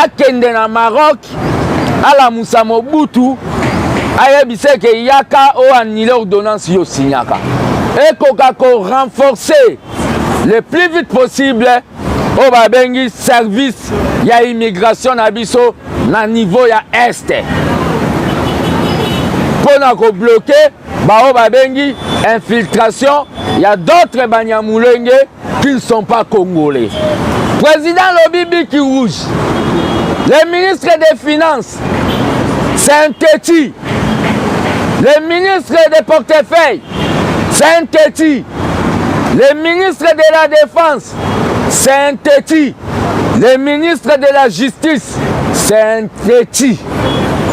Akende na Maroc alamusa Mobutu ayebisa eke yaka o annule ordonnance yo signaka. Ekoka ko renforcer le plus vite possible oyo babengi service ya immigration na biso na niveau ya est mpo na kobloke baoyo babengi infiltration ya d'autres banyamulenge qui ne sont pas congolais. Président Lobi Biki Rouge, le ministre des Finances, c'est un têtu. Le ministre des portefeuilles, c'est un têtu. Le ministre de la Défense, c'est un têtu. Le ministre de la Justice, c'est un têtu.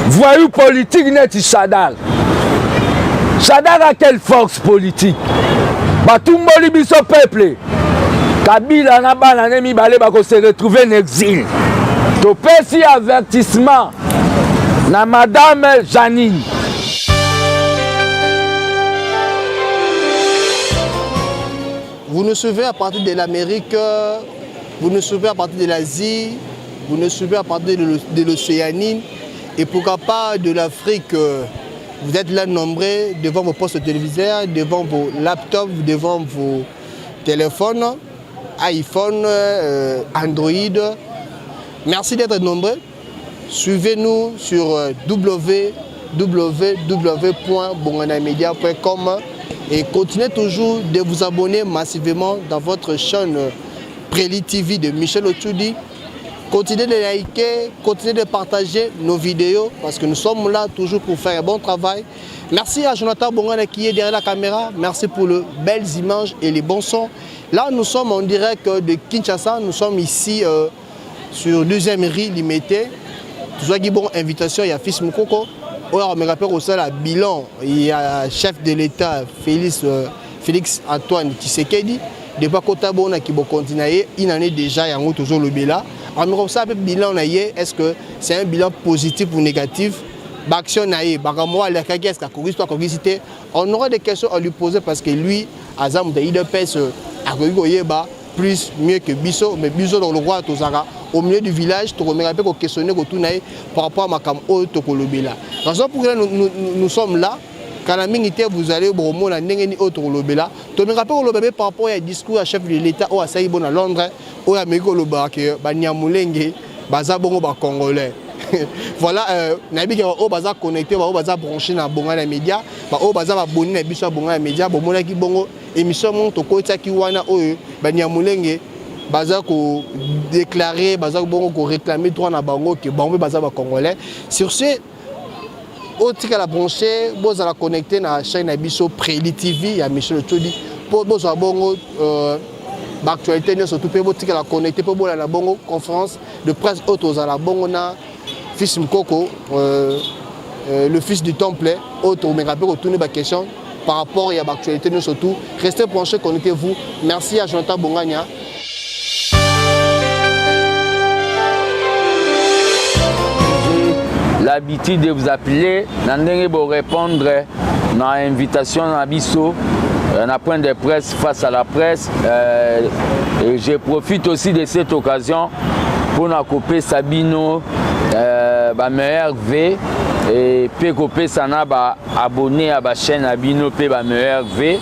Voyou politique neti Shadal. Shadal a quelle force politique? Batumboli biso peuple. Kabila na bana ne mibale bako se retrouver en exil. Topesi avertissement na madame Janine. Vous nous suivez à partir de l'Amérique, vous nous suivez à partir de l'Asie, vous nous suivez à partir de l'Océanie et pourquoi pas de l'Afrique. Vous êtes là nombreux devant vos postes téléviseurs, devant vos laptops, devant vos téléphones, iPhone, Android. Merci d'être nombreux. Suivez-nous sur www.bonganamedia.com et continuez toujours de vous abonner massivement dans votre chaîne Préli TV de Michel Otoudi. Continuez de liker, continuez de partager nos vidéos parce que nous sommes là toujours pour faire un bon travail. Merci à Jonathan Bongana qui est derrière la caméra. Merci pour les belles images et les bons sons. Là, nous sommes en direct de Kinshasa. Nous sommes ici sur 2e rue Limete. Tozwaki bon invitation ya Fils Mukoko oyo akomeka mpe kosala bilan ya chef de l'État Félix Antoine Tshisekedi depuis akota bongo na kibokonzi na ye une année déjà, yango tozolobela. Ameka kosala mpe bilan na ye, est-ce que c'est un bilan positif ou négatif? Baaction na ye, makambo oyo alekaki, est-ce que akokisi to akokisi te? On aura des questions à lui poser parce que lui aza moto ya UDPS, akoki koyeba plus mieux que biso. Mais biso dans le roi tozalaka au milieu du village, tokomeka mpe koquestionner, kotuna ye par rapport à makambo oyo tokolobela. Raison pour laquelle nous, nous, nous sommes là. Kala mingi te, vous allez bomona ndenge nini oyo tokolobela. Tomeka mpe koloba mpe par rapport ya discours ya chef de l'État oyo asali bo na Londres, oyo ameki kolobaka ke banyamulenge baza bongo bacongolais. Voilà, nayebi ke oyo baza connecté, baoyo baza branché na Bongana Média, baoyo baza baboni na biso ya Bongana Média, bomonaki bongo émission moko tokotiaki wana oyo banyamulenge baza kodéclarer, baza bongo koréclamer droit na bango ke bango mpe baza bacongolais. Sur ce, otikala branché, bozala connecté na chaîne na biso Préli TV ya Michel Otodi mpo bozwa bongo baactualité nyonso tu, mpe botikala connecté mpo bolanda bongo conférence de presse oyo tozala bongo na Fils Mukoko, le fils du temple, oyo tokomeka mpe kotuni baquestion par rapport ya baactualité nyonso tout. Restez branché, connectez-vous. Merci à Jonathan Bongania. L'habitude de vous appeler na ndenge bo répondre na invitation na biso na point de presse face à la presse, et je profite aussi de cette occasion pour na kopesa bino ba meilleurs vœux et pe kopesa na ba abonné à ba chaîne na bino pe ba meilleurs vœux.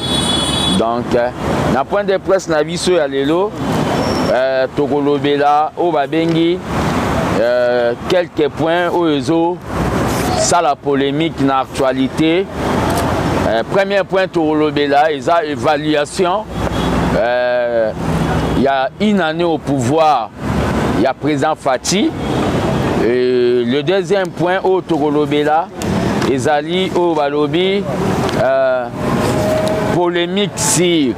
Donc na point de presse na biso ya lelo, tokolobela oyo babengi quelques points oyo ezosala polémique na actualité. Premier point tokolobela eza évaluation ya une année au pouvoir ya président Fatshi. Et le deuxième point oyo tokolobela ezali oyo balobi polémique sur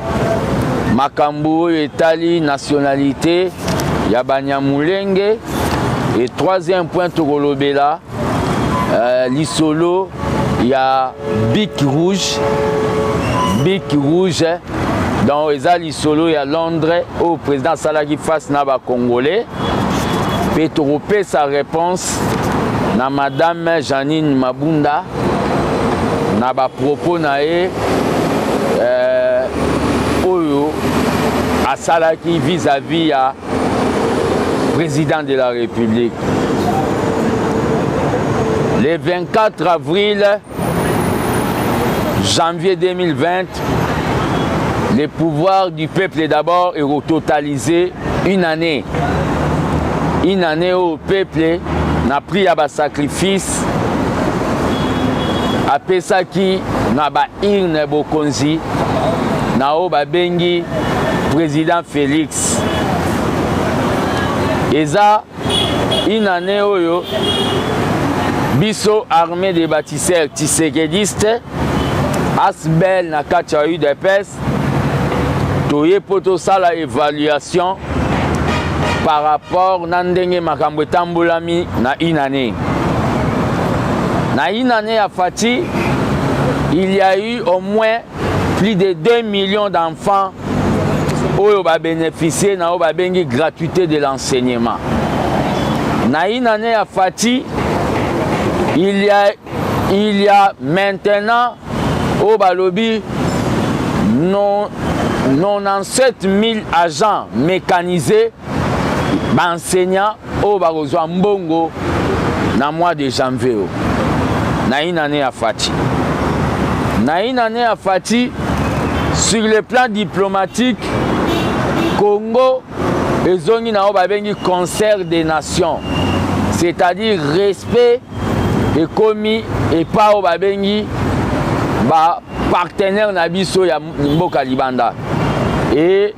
makambo oyo etali nationalité ya banyamulenge. Et troisième point tokolobela lisolo ya bic rouge, bic rouge, donc eza lisolo ya Londres oyo président asalaki face na bacongolais, mpe tokopesa réponse na madame Janine Mabunda na bapropos na ye oyo asalaki vis-à-vis ya Président de la République. Le 24 avril janvier 2020, le pouvoir du peuple d'abord est totalisé une année. Une année au peuple n'a pris à sacrifice apesaki na ba urne bokonzi na oyo babengi président Félix. Eza une année oyo biso armée des bâtisseurs tshisekediste asbel na kati ya UDPS toye mpo tosala évaluation par rapport na ndenge makambo etambolami na une année. Na une année ya Fatshi, il y a eu au moins plus de 2 millions d'enfants oyo babénéficie na oyo babengi gratuité de l'enseignement. Na une année ya Fatshi, il y a maintenant oyo balobi non 97 000 agents mécanisés, baenseignants oyo bakozwa mbongo na mois de janvier oyo na une année ya Fatshi. Na une année ya Fatshi, sur le plan diplomatique, Congo ezongi na oyo babengi concert des nations, c'est-à-dire respect ekomi epa oyo babengi bapartenaire na biso ya mboka libanda. E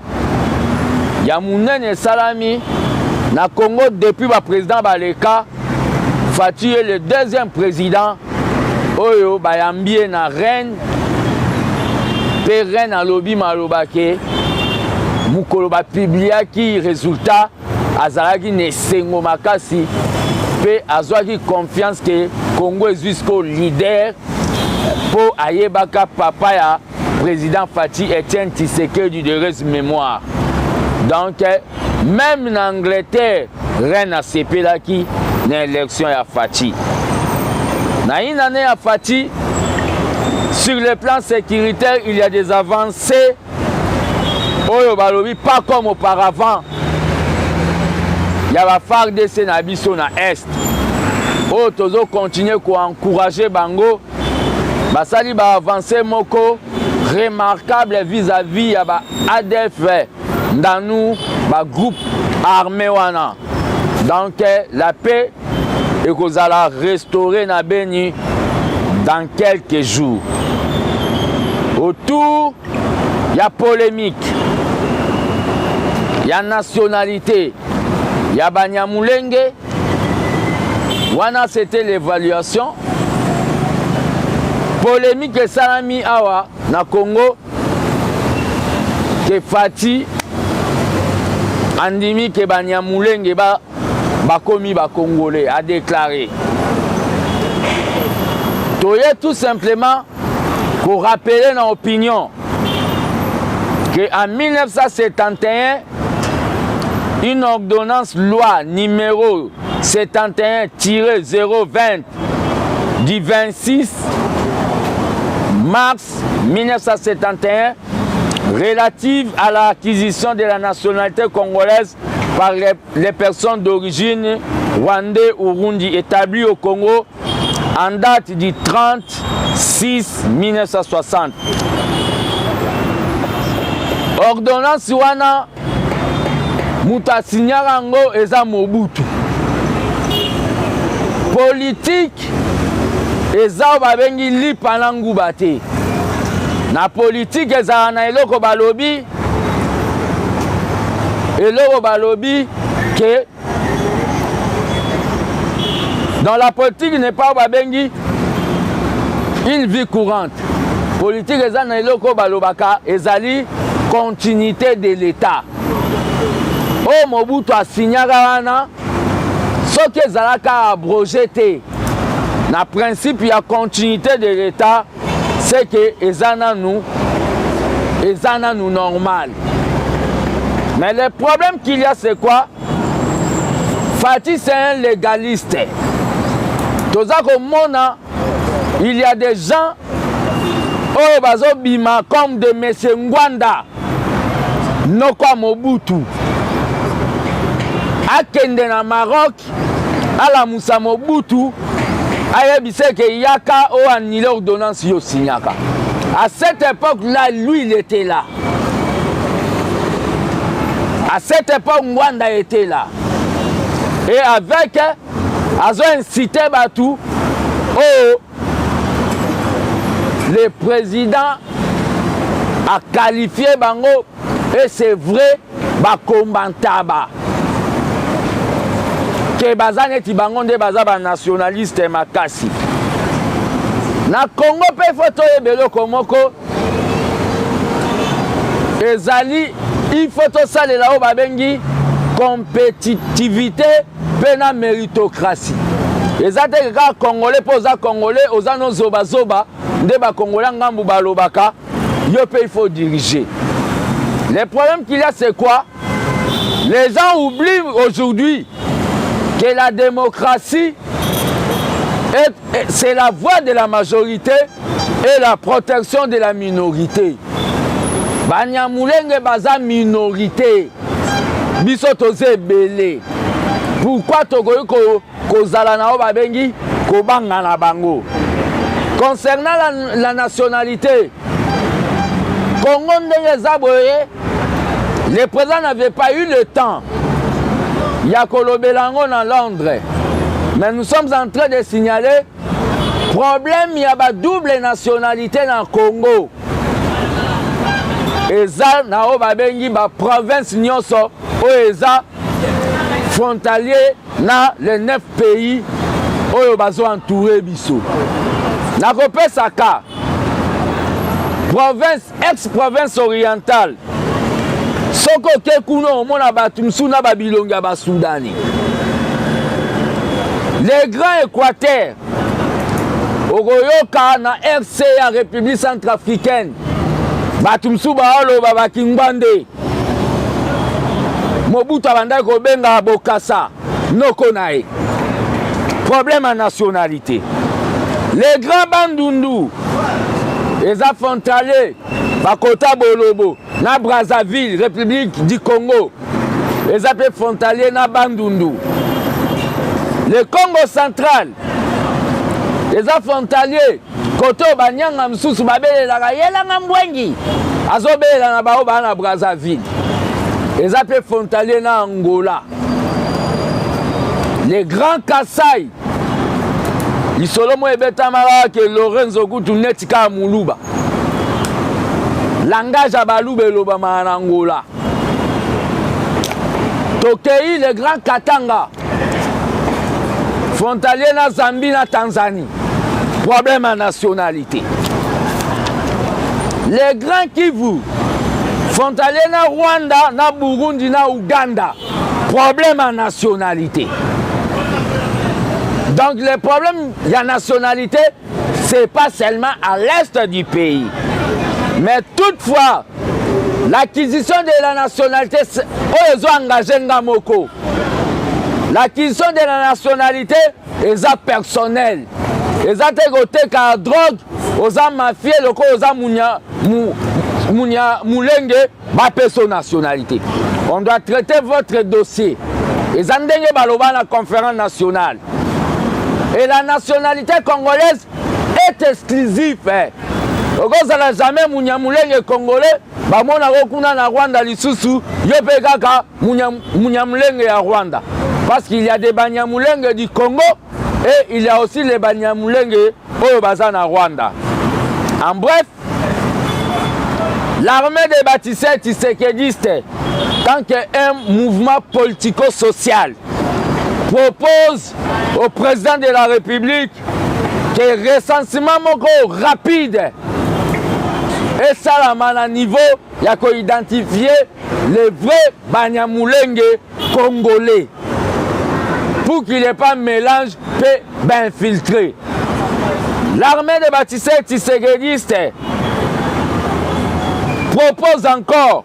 ya monene esalami na Congo depuis baprésident baleka, Fatshi ye le deuxième président oyo bayambi ye na reine, mpe reine alobi maloba ke mokolo bapubliaki résultat, azalaki na esengo makasi mpe azwaki confiance ke Congo ezwi sikoyo leader, mpo ayebaka papa ya président Fatshi, Etienne Tshisekedi d'heureuse mémoire. Donc même na Angleterre, reine asepelaki na élection ya Fatshi. Na une année ya Fatshi, sur le plan sécuritaire, il y a des avancées oyo balobi pas comme auparavant ya baFARDC na biso na Est, oyo tozokontinue koencourage bango. Basali baavancées moko remarquable vis-à-vis ya ba ADF ndanu, bagroupe armé wana. Donc la paix ekozala restaurée na Beni dans quelques jours. Autour ya polémique ya nationalité ya Banyamulenge wana, c'était l'évaluation. Polémique esalami awa na Congo ke Fatshi andimi ke Banyamulenge bakomi bacongolais, adéclaré. Toye tout simplement korappeler na opinion que en 1971, une ordonnance loi numéro 71-020 du 26 mars 1971 relative à l'acquisition de la nationalité congolaise par les personnes d'origine rwandais ou Urundi établies au Congo en date du 30 6 1960. Ordonnance wana, moto asinyaka yango eza Mobutu. Politike eza oyo babengi lipa na nguba te. Na politike ezala na eloko balobi, eloko balobi ke dans la politique n'est pas oyo babengi une vie courante. Politique eza na eloko oyo balobaka ezali continuité de l'État. Oyo Mobutu asinyaka wana, soki ezalaka abrogé te na principe ya continuité de l'État, c'est que eza nanu normal. Mais le problème qu'il y a, c'est quoi? Fatshi, c'est un légaliste. Toza komona il y a des gens oyo bazobima comme de monsieur Ngbanda, noko ya Mobutu. Akende na Maroc alamusa Mobutu ayebisa eke yaka o annuler ordonnance yo signaka. À cette époque là, lui il était là. À cette époque, Ngwanda était là. Et avec azo inciter batu oyo le président a qualifié bango et c'est vrai bakombantaba ke baza neti bango nde baza banationaliste makasi na Congo mpe fo toyeba eloko moko ezali il faut tosalela oyo babengi compétitivité mpe na méritocratie. Eza te kaka congolais mpo oza congolais oza no zobazoba nde bacongolais ngambu balobaka yo mpe il faut diriger. Le problème qu'il y a, c'est quoi? Les gens oublient aujourd'hui que la démocratie c'est la voix de la majorité et la protection de la minorité. Banyamulenge baza minorité, biso toza ebele. Pourquoi tokoki kozala na oyo babengi kobanga na bango? Concernant la nationalité Congo ndenge eza boye, le président n'avait pas eu le temps ya kolobela yango na Londres, mais nous sommes en train de signaler problème ya ba double nationalité na Congo. Eza na oyo babengi ba province nyonso oyo eza frontalier na les 9 pays oyo bazo entouré biso. Nakopesaka province ex province orientale, soki oke kuna omona bato mosusu na babilongi ya basudani. Le Grand Équateur, okoyoka na RC ya République centrafricaine bato mosusu baoloba bakingwande. Mobutu abandaki kobenga Bokassa noko na ye. Problème ya nationalité. Le Grand Bandundu eza frontalier bakota Bolobo na Brazzaville, République du Congo eza mpe frontalier na Bandundu. Le Congo central eza frontalier kote oyo banyanga mosusu babelelaka yelanga mbwengi azobelela na bao baa na Brazzaville, eza mpe frontalier na Angola. Le Grand Kasai, lisolo moko ebetamaka ke Lorenzo kutu neti kaka muluba, langage ya baluba elobamaka na Angola. Tokei le Grand Katanga, frontalier na Zambie na Tanzanie, problème ya nationalité. Le Grand Kivu, frontalier na Rwanda na Burundi na Ouganda, problème ya nationalité. Donc le problème ya nationalité, c'est pas seulement à l'est du pays, mais toutefois l'acquisition de la nationalité oyo ezo engage nga moko. L'acquisition de la nationalité eza personnel, eza te koteka drogue, oza mafie lokola oza munya, mu, munya mulenge bapesa nationalité. On doit traiter votre dossier, eza ndenge baloba na conférence nationale. Et la nationalité congolaise est exclusive, eh. Okozala jamais munyamulenge congolais bamonako kuna na Rwanda lisusu yo mpe kaka munyamulenge ya Rwanda, parce qu'il y a des banyamulenge du Congo et il y a aussi les banyamulenge oyo baza na Rwanda. En bref, l'armée des bâtisseurs tshisekedistes, tant qu'un mouvement politico-social, propose au président de la République que recensement moko rapide esalama na niveau ya koidentifier les vrais banyamulenge congolais pour qu'il n'y ait pas mélange mpe bainfiltré. L'armée des bâtisseurs tshisekedistes propose encore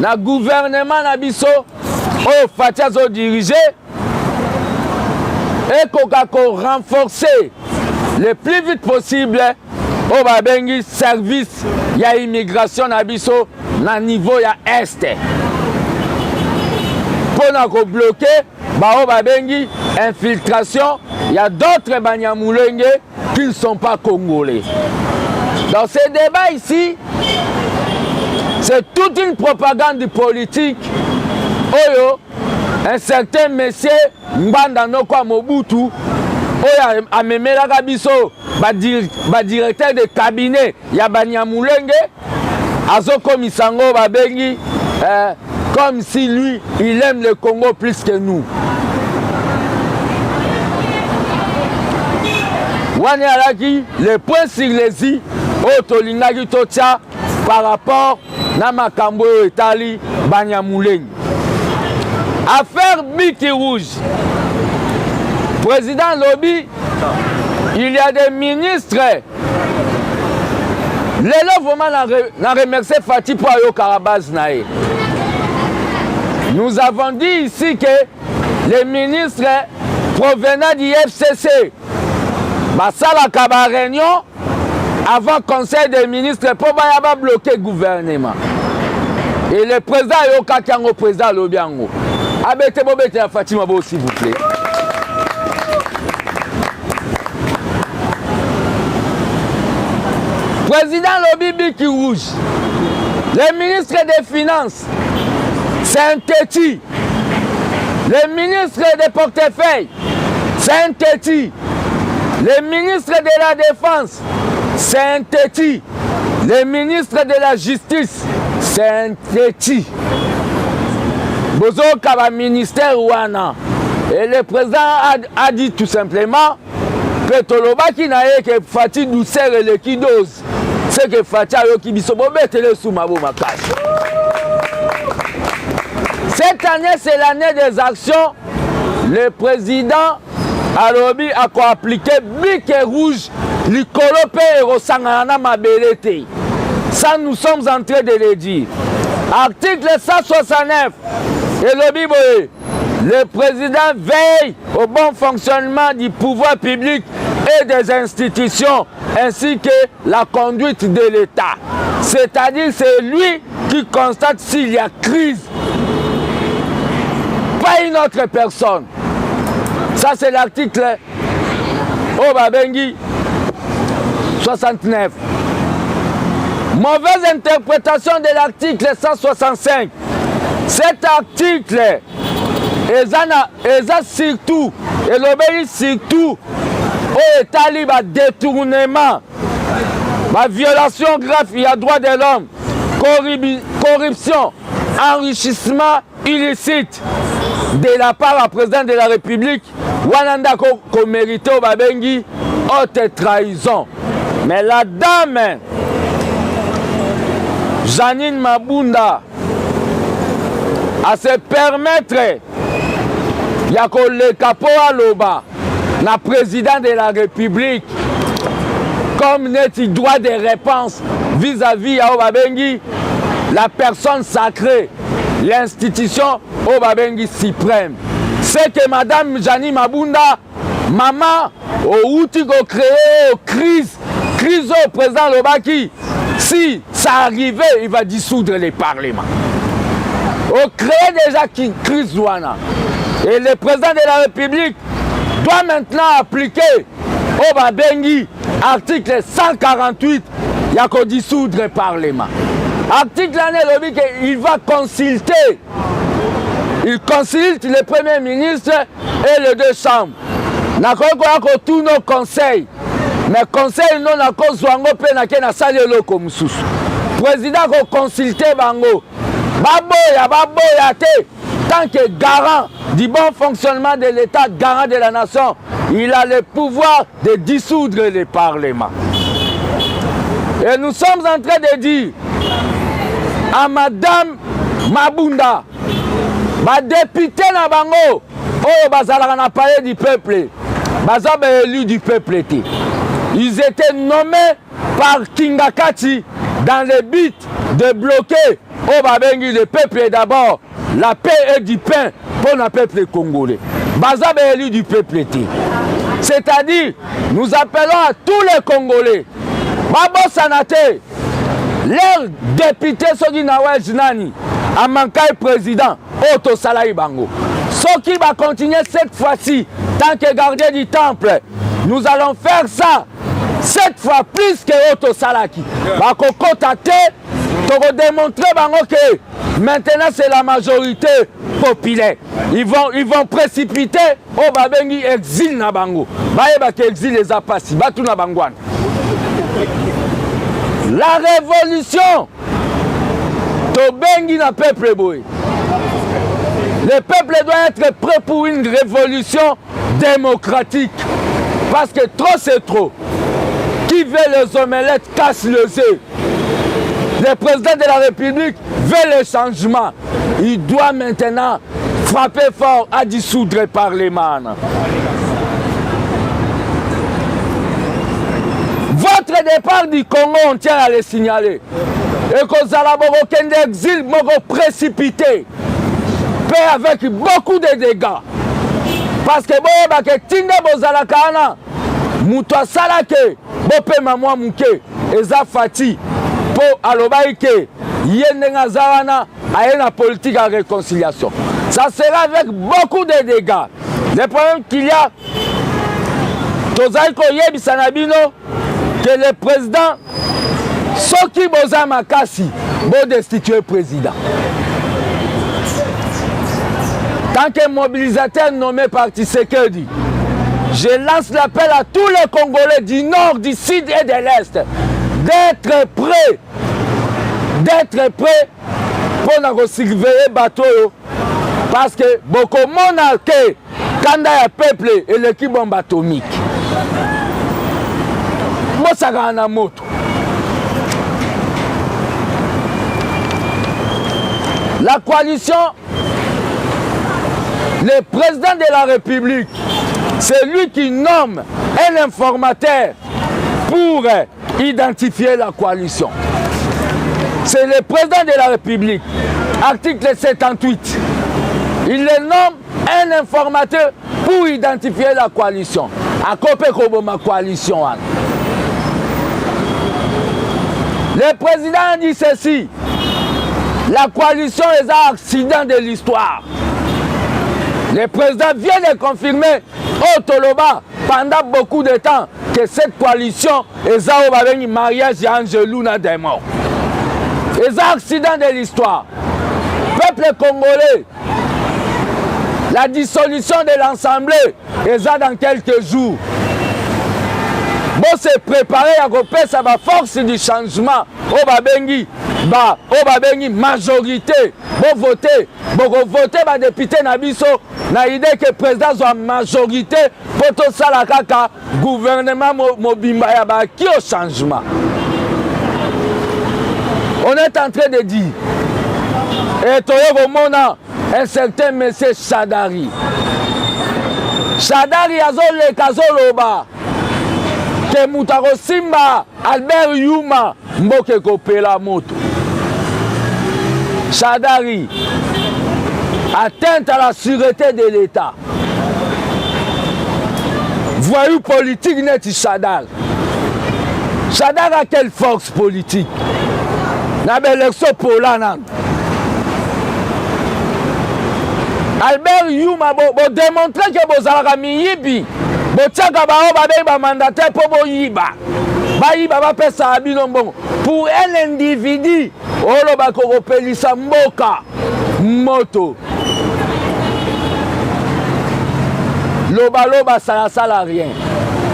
na gouvernement na biso oyo Fatshi azodirige ekoka korenforcer le plus vite possible oyo babengi service ya immigration na biso na niveau ya est, mpo mpo na kobloke baoyo babengi infiltration ya d'autres Banyamulenge qui ne sont pas congolais. Dans ce débat ici, c'est toute une propagande politique oyo un certain monsieur Ngbanda Noko ya Mobutu oyo amemelaka biso badirecteur de cabinet ya Banyamulenge azokomisa yango babengi eh, comme si lui il aime le Congo plus que nous. Wana ezalaki le point sur les i oyo tolingaki totya par rapport na makambo oyo etali Banyamulenge. Affaire Biki Rouge, président lobi il y a des ministres lelo vraiment na, re, na remercier Fatih mpo ayokaka base na ye. Nous avons dit ici que les ministres provenant du FCC basalaka ba réunion avant conseil des ministres mpo baya babloke gouvernement. Et le président ayokaki yango, président alobi yango. Abete bobetela Fatih maboko s'il vous plaît. Président lobi biki rouge. Le ministre des Finances, c'est un têtu. Le ministre des portefeuilles, c'est un têtu. Le ministre de la Défense, c'est un têtu. Le ministre de la Justice, c'est un têtu. Bozoka ba ministère wana. Et le président a, a dit tout simplement mpe tolobaki na ye ke Fatih douceur eleki dose. C'est que Fatih ayoki biso bobetele suma bo makasi. Cette année, c'est l'année des actions. Le président alobi akoaplike bic rouge likolo mpe ekosangana na mabele te. Ça, nous sommes en train de le dire. Article 169 elobi boye le président veille au bon fonctionnement du pouvoir public et des institutions ainsi que la conduite de l'État. C'est-à-dire c'est lui qui constate s'il y a crise, pas une autre personne. Ça c'est l'article oyo babengi 69. Mauvaise interprétation de l'article 165. Cet article eza na eza surtout elobeli surtout oyo etali badétournement, baviolation grave ya droit de l'homme, corruption, enrichissement illicite de la part ya président de la République. Wana nde akomérite oyo babengi haute trahison. Mais la dame Janine Mabunda a se permettre ya koleka mpo aloba na président de la République comme neti droit de réponse vis-à-vis ya oyo babengi la personne sacrée, l'institution oyo babengi suprême. C'est que madame Janine Mabunda, mama outi kocréer oyo crise, crise oyo président alobaki si ça arrivait, il va dissoudre le parlement. Ocréer déjà crise wana et le président de la République doit maintenant appliquer oyo babengi article 148 ya kodissoudre parlement. Article wana elobi ke il va consulter, il consulte le premier ministre et les deux chambres. Nakoki koya kotuna conseil, mais conseil no nakozwa yango mpe nake nasali eloko mosusu. Président akoconsulte bango, baboya baboya te, tant que garant du bon fonctionnement de l'État, garant de la nation, il a le pouvoir de dissoudre le Parlement. Et nous sommes en train de dire à Madame Mabunda, badéputé na bango oyo bazalaka na palais du peuple, baza baélu du peuple te. Ils étaient nommés par Kingakati dans le but de bloquer oyo babengi le peuple d'abord, la paix et du pain pour le peuple congolais. Baza baélu du peuple te. C'est-à-dire, nous appelons à tous les Congolais, babosana te leur député soki na wege nani amankai président oyo tosalaki bango. Soki ba continuer cette fois-ci, tant que gardien du temple, nous allons faire ça cette fois plus que oyo tosalaki. Bakokota te, tokodemontre bango que maintenant c'est la majorité populaire. Ils vont, ils vont précipiter oyo babengi exil na bango. Bayeba que exil eza pasi, batuna bango wana. La révolution tobengi na peuple boye. Le peuple doit être prêt pour une révolution démocratique. Parce que trop c'est trop. Qui veut les omelettes casse les œufs. Le président de la République veut le changement. Il doit maintenant frapper fort à dissoudre le Parlement. Votre départ du Congo, on tient à le signaler. Ekozala bokokende exil moko précipité mpe avec beaucoup de dégâts parce que boyebaka etinda bozalaka wana moto asalaki bopema mwa moke eza Fati mpo alobaki ke ye ndenge aza wana aye na politique ya réconciliation. Ça sera avec beaucoup de dégâts. Le problème qu'il y a, tozali koyebisa na bino que le président, soki boza makasi, bodestitue président. Tant que mobilisateur nommé par Tshisekedi, je lance l'appel à tous les Congolais du nord, du sud et de l'est d'être prêts, d'être prêts mpo na kosurveiller bato oyo, parce que bokomona ke kanda ya peuple eleki bombe atomique. Bosakana na moto. La coalition, le président de la République, c'est lui qui nomme un informateur pour identifier la coalition. C'est le président de la République, article 78. Il le nomme un informateur pour identifier la coalition. Akope koboma coalition wana. Le président dit ceci: la coalition est un accident de l'histoire. Le président vient de confirmer au toloba pendant beaucoup de temps que cette coalition eza oyo babengi mariage ya angelou na démon. Eza accident de l'histoire. Peuple congolais, la dissolution de l'Assemblée eza dans quelques jours. Bo se préparer ya kopesa ba force du changement oyo babengi ba oyo babengi majorité. Bovote, bokovote badepute na biso na idée ke président azwa majorité mpo tosala kaka gouvernement mobimba ya baki au changement. On est en train de dire et toye komona un certain monsieur Shadari. Shadari azoleka azoloba ke moto akosimba Albert Yuma mboka ekopela moto. Shadari, atteinte à la sûreté de l'État. Voyou politique neti Shadari. Shadari a quelle force politique? Na baélection pola nano. Albert Yuma, bodémontre ke bozalaka miyibi, botiaka bango babengi bamandataire mpo boyiba, bayiba bapesaka bino mbongo. Pour un individu olobaka kokopelisa mboka moto, lobaloba salasala rien.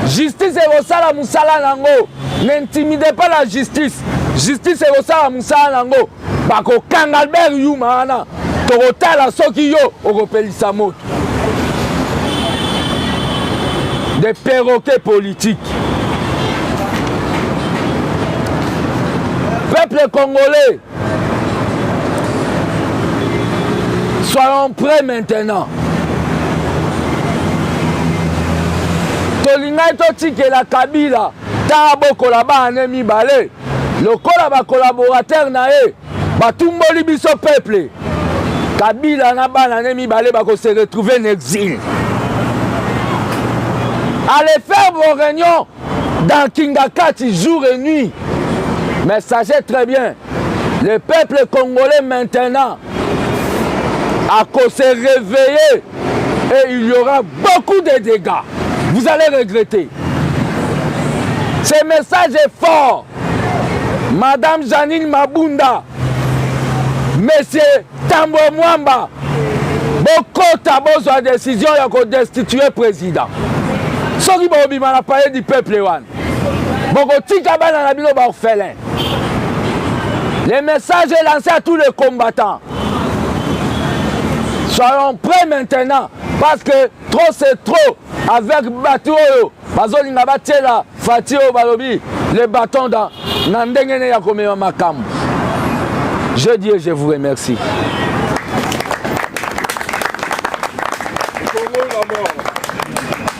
Justice ekosala mosala nango, n'intimide pas la justice. Justice ekosala mosala nango, bakokanga Albert Yuma wana, tokotala soki yo okopelisa moto. Des perroquets politiques. Peuple congolais, soyons prêts maintenant. Tolingaki totikela Kabila ta bokola bana mibale lokola bacollaborateur na ye batumboli biso peuple. Kabila na bana ne mibale bakose retrouver en exil. Allez faire vos réunions dans Kingakati jour et nuit. Mais sachez très bien, le peuple congolais maintenant Ako se réveiller et il y aura beaucoup de dégâts. Vous allez regretter. Ce message est fort. Madame Janine Mabunda, Monsieur Tambo Mwamba, bokota bozwa décision ya kodestituer président. Soki bobima na palais du peuple wana, bokotika bana na bino baorphelin. Le message est lancé à tous les combattants. Soyons prêts maintenant parce que trop c'est trop avec bato oyo bazolinga batiela Fati oyo balobi le bâton dans na ndenge ne ya komema makambo. Je dis et je vous remercie.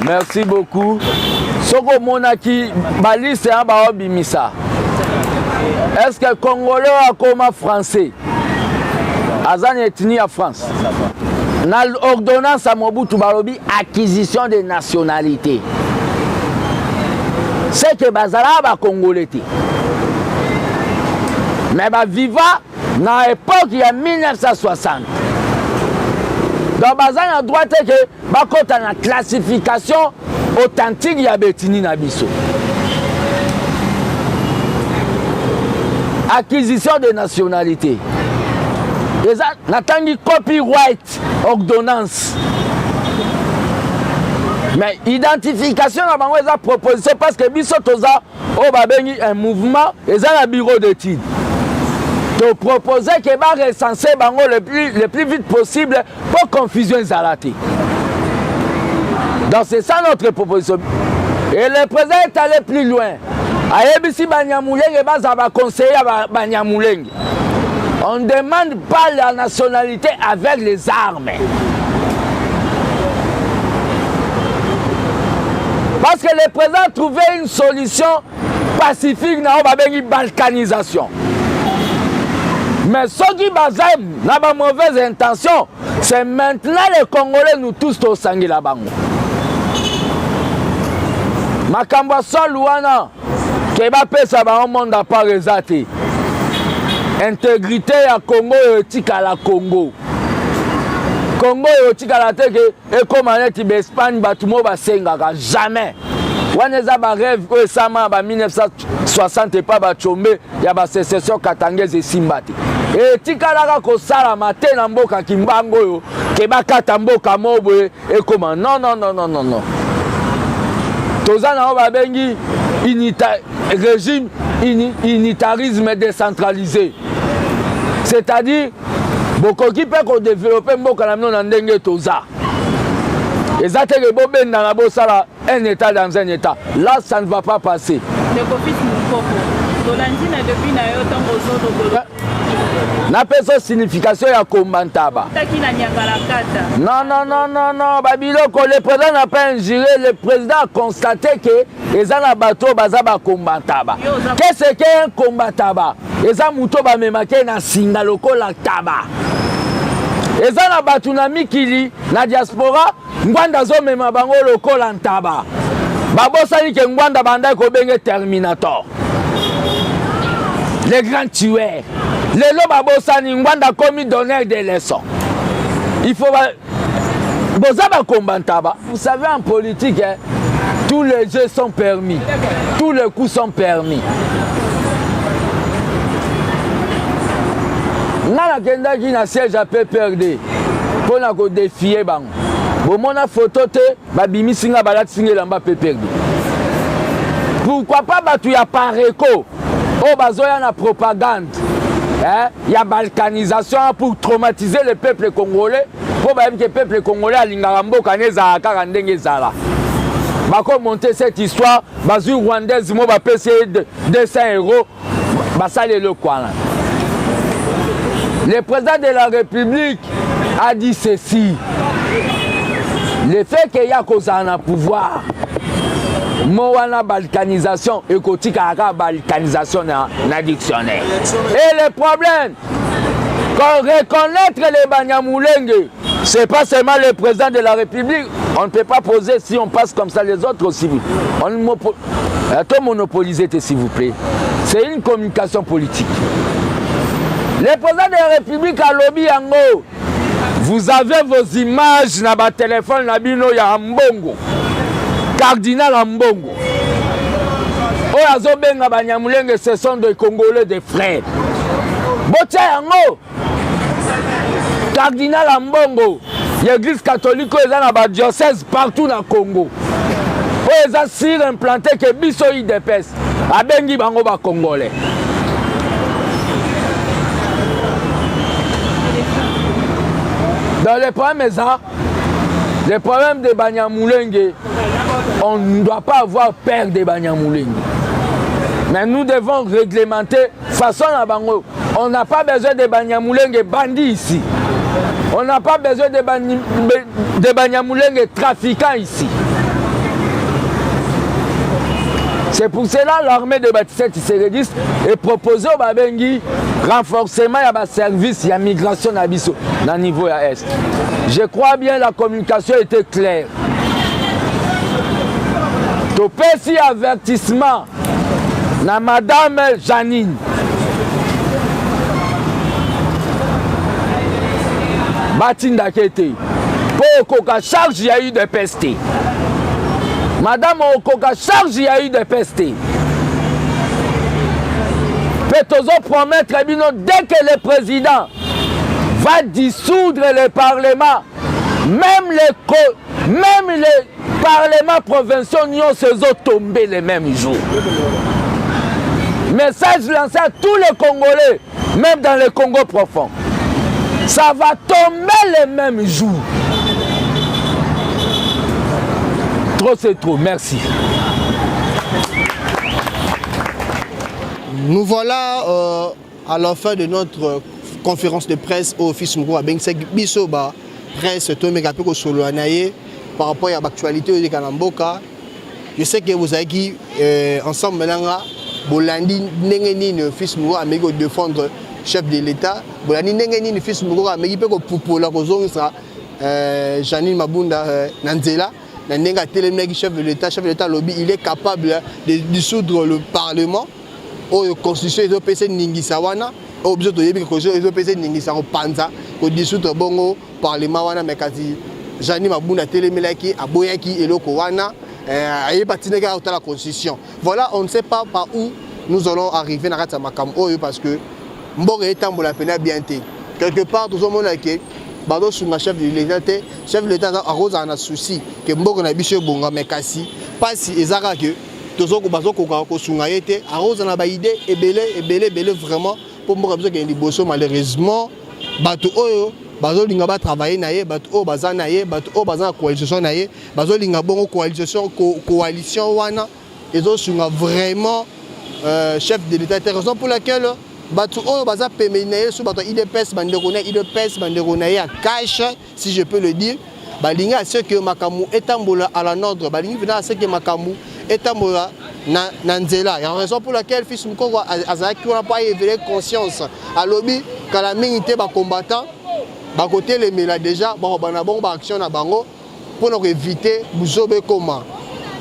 Merci beaucoup. Soki omonaki baliste ya baobimisa est-ce que congolais oyo akoma français aza na ethnie ya France? Na ordonnance ya Mobutu balobi acquisition de nationalité, c'est que bazalaka ba congolais te, mais baviva na époque ya 1960, donc baza na droit te ke bakota na classification authentique ya betini na biso. Acquisition de nationalité eza natangi copyright ordonnance, mais identification na bango eza proposition parce que biso toza oyo babengi un mouvement eza na bureau d'étude, topropose ke barecense bango le plus vite possible mpo confusion ezala te. Donc c'est ça notre proposition. Et le président est allé plus loin, ayebisi Banyamulenge bazala baconseiller ya Banyamulenge. On ne demande pas la nationalité avec les armes. Parce que le président a trouvé une solution pacifique na oyo babengi balkanisation. Mais soki baza na ba mauvaise intention, c'est maintenant les Congolais, nous tous tosangela bango. Makambo ya sol wana ke bapesa bango monde à part eza te. Intégrité ya Congo oyo etikala Congo. Congo oyo etikala te ke ekóma neti baEspagne, bato mo basengaka jamais. Wana eza barêve oyo esama ba 1960 epa bacombe ya basécession katangaise, esimba te, etikalaka kosalama te na mboka Kimbango oyo ke bakata mboka mo boye ekóma. Non, non, non, non, non, non. Toza na oyo babengi régime unitarisme décentralisé, c'est-à-dire bokoki mpe kodévelopper mboka na bino na ndenge toza. Eza te ke bobendana bosala un état dans un état. Là, ça ne va pas passer. Ndeko Fils Mukoko, tolandi na début na yo ntango ozolobolo. Napesa signification ya kombantaba. Taki na Nyangalakata. Non, non, non, non, non, babiloko. Le président n'a pas injuré, le président a constaté que eza na bato oyo baza bakombantaba. Qu'est-ce que un kombataba? Eza moto bamemaki na singa lokola taba. Eza na bato na mikili na diaspora, Ngwanda azomema bango lokola ntaba. Babosani ke Ngwanda bandaki kobenge Terminator, le grand tueur. Lelo babosani, Ngwanda akomi donneur de leçon. Il faut ba... boza bakomba ntaba. Vous savez, en politique, hein, tous les jeux sont permis, tous les coups sont permis. Nga nakendaki na siège ya PPRD mpo na kodéfier bango. Bomona foto te, babimisi nga, balatisi nga elamba PPRD. Pourquoi pas bato ya Apareco oyo bazoya na propagande, eh, ya balkanisation pour traumatiser le peuple congolais, mpo bayebi ke peuple congolais alingaka mboka ne ezala kaka ndenge ezala. Bakomonter cette histoire, bazwi rwandaise mo bapesi ye 200 euros, basali eloko wana. Le président de la République a dit ceci: le fait ke ya kozala na pouvoir mo wana, balkanisation ekotikala kaka balkanisation na dictionnaire. Et le problème, reconnaître les Banyamulenge, c'est pas seulement le président de la République. On ne peut pas poser, si on passe comme ça, les autres aussi. On ne monopoliser, s'il vous plaît. C'est une communication politique. Le président de la République alobi yango. Vous avez vos images na ba téléphone na bino ya Ambongo. Cardinal Ambongo. Oyo azobenga Banyamulenge ce sont des Congolais des frères. Botia yango. Cardinal Ambongo ya église catholique oyo eza na ba diocèse partout na Congo. Oyo eza sur implanté que biso UDPS abengi bango ba Congolais. Dans les problèmes eza le problème de Banyamulenge, on ne doit pas avoir peur de Banyamulenge. Mais nous devons réglementer façon na bango. On n'a pas besoin de Banyamulenge bandits ici. On n'a pas besoin de, Bany, de Banyamulenge trafiquants ici. C'est pour cela l'armée de Baptiste Tshisekedi est proposé au Babengi renforcement ya ba service ya migration na biso na niveau ya Est. Je crois bien la communication était claire. Topesi avertissement na madame Janine batindaki ete mpo okoka charge ya udps te madame okoka charge ya udps te mpe tozopromettre bino dès que le président va dissoudre le parlement même les, même les parlement provinciaux nyonso ezotombe le même jour. Message lancé à tous les Congolais, même dans le Congo profond. Ça va tomber le même jour. Trop c'est trop, merci. Nous voilà euh, à la fin de notre conférence de presse au office moko abengisaki biso ba presse tomeka mpe kosolola na ye par rapport ya baactualité oyo eleka na mboka. Je sais que bozalaki euh, ensemble na nga, bolandi ndenge nini fils moko ameki kodefendre chef de l'état, bolandi ndenge nini fils moko ameki mpe kopupola kozongisa euh, Janine Mabunda euh, na nzela na ndenge atelemelaki chef de l'état. Chef de l'état alobi il est capable de dissoudre le parlement oyo constitution ezopesa ningisa wana, oyo biso toyebi ke constitution ezopesa ningisa kopanza kodissoudre bongo parlement wana. Me kasi Jani Mabunda atelemelaki, aboyaki eloko wana, eh, ayebi atindaki akotala constitution. Voilà, on ne sait pas par où nous allons arriver na kati ya makambo oyo, parce que mboka etambola mpena bien te. Quelque part tozomona ke bazosunga chef de l'état te. Chef de l'état akozala na souci ke mboka na biso ebonga, me kasi mpasi eza kaka ke bazokoka kosunga ye te. Akozala na baide ebele ebele ebele vraiment mpo mboka biso ekende liboso. Malheureusement bato oyo bazolinga batravaille na ye, bato oyo baza na ye, bato oyo baza na coalition na ye, bazolinga bongo coalition, co, coalition wana ezosunga vraiment euh, chef de l'état te. Raison pour laquelle bato oyo baza pembeni na ye, so bato ya UDPS, bandeko na UDPS, bandeko na ye ya cash si je peux le dire, balingi à ce que makambo etambola à la nordre, balingi mpena à ce que makambo etambola na, na nzela ya. Raison pour laquelle fils Mukoko azalaki wana mpo aéveille conscience. Alobi kala mingi te bacombattant bakotelemela déjà, bakobanda bongo baaction na bango mpona koevite buzoba ekoma.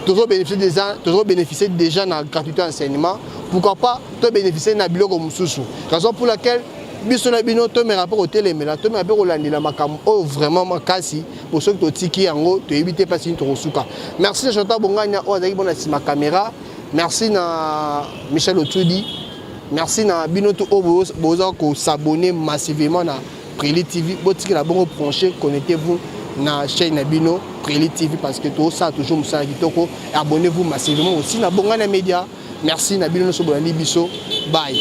Tozobénéficie déjà, tozobénéficie déjà na gratuité enseignement, pourquoi pas tobénéficie na biloko mosusu? Raison pour laquelle biso na bino tomeka mpe kotelemela, tomeka mpe kolandela makambo oyo vraiment makasi, po soki totiki yango toyebi te mpasi nini tokosuka. Merci na Chantal Bongania oyo azalaki bona nsima caméra, merci na Michel Otudi, merci na bino to oyo boza kosabonner massivement na Preli TV. Botikela bongo branché, connectez-vous na chaîne na bino Preli TV, parce que tosala toujours mosala kitoko. Abonnez-vous massivement aussi na Bongania Media. Merci na bino nyonso bolandi biso. Bye.